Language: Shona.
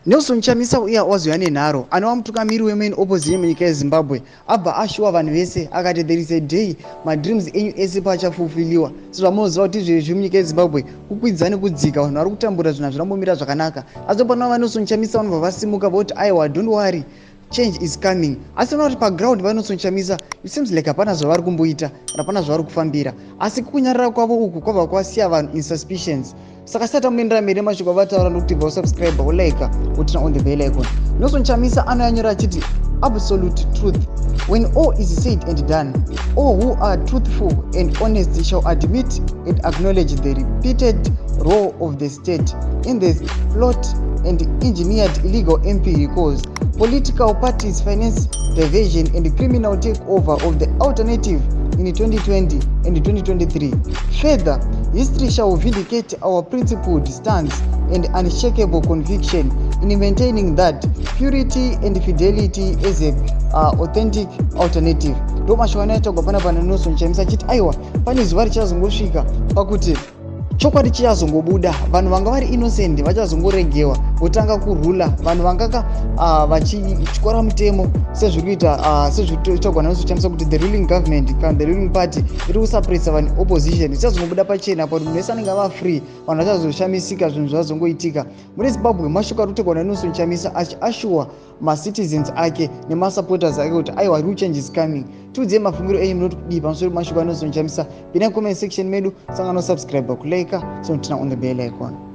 Nelson Chamisa uya wazouya nenharo, anova mutungamiri wemain opposition munyika yeZimbabwe, abva ashuwa vanhu vese akati there is a day madreams enyu ese paachafulfiliwa. Sezvamunoziva kuti izvezvi munyika yeZimbabwe kukwidza nekudzika, vanhu vari kutambura, zvinhu hazvinambomira zvakanaka. Asi panova vaNelson Chamisa vanobva vasimuka voti aiwa, don't worry, change is coming. Asi unoona kuti paground vaNelson Chamisa, it seems like hapana zvavari kumboita kana hapana zvavari kufambira, asi kunyarara kwavo uku kwabva kwasiya vanhu in suspicions. Saka sati tamuendera mberi nemashoko avataura, nokuti bva usubscribe, ulike, uturn on the bell icon. Nelson Chamisa anoyanyora achiti, "Absolute truth: when all is said and done, all who are truthful and honest shall admit and acknowledge the repeated role of the state in the plot and engineered illegal MP recalls, political parties finance diversion and criminal takeover of the alternative in 2020 and 2023. Further, history shall vindicate our principled stance and unshakable conviction in maintaining that purity and fidelity is a authentic alternative." Ndo mashoko anoitagwa panapa naNelson Chamisa achiti aiwa, pane zuva richazongosvika pakuti chokwadi chichazongobuda, vanhu vanga vari innocent vachazongoregewa votanga kurula, vanhu vanganga vachityora mutemo sezviri kuita sezviri kuitagwa naNelson Chamisa, kuti the ruling government kana the ruling party iri kusuppressa vanhu opposition. Zvichazongobuda pachena pakuti munhu wese anenge ava free, vanhu vachazoshamisika zvinhu zvazongoitika mune Zimbabwe. Mashoko ari kutegwa naNelson Chamisa achiashuwa macitizens ake nemasupporters ake kuti aiwa, real change is coming. Tiudzei mafungiro enyu, munoti kudii pamusoro pemashoko aNelson Chamisa? Pinai comment section medu, sangano subscribe, kulike, so turn on the bell icon.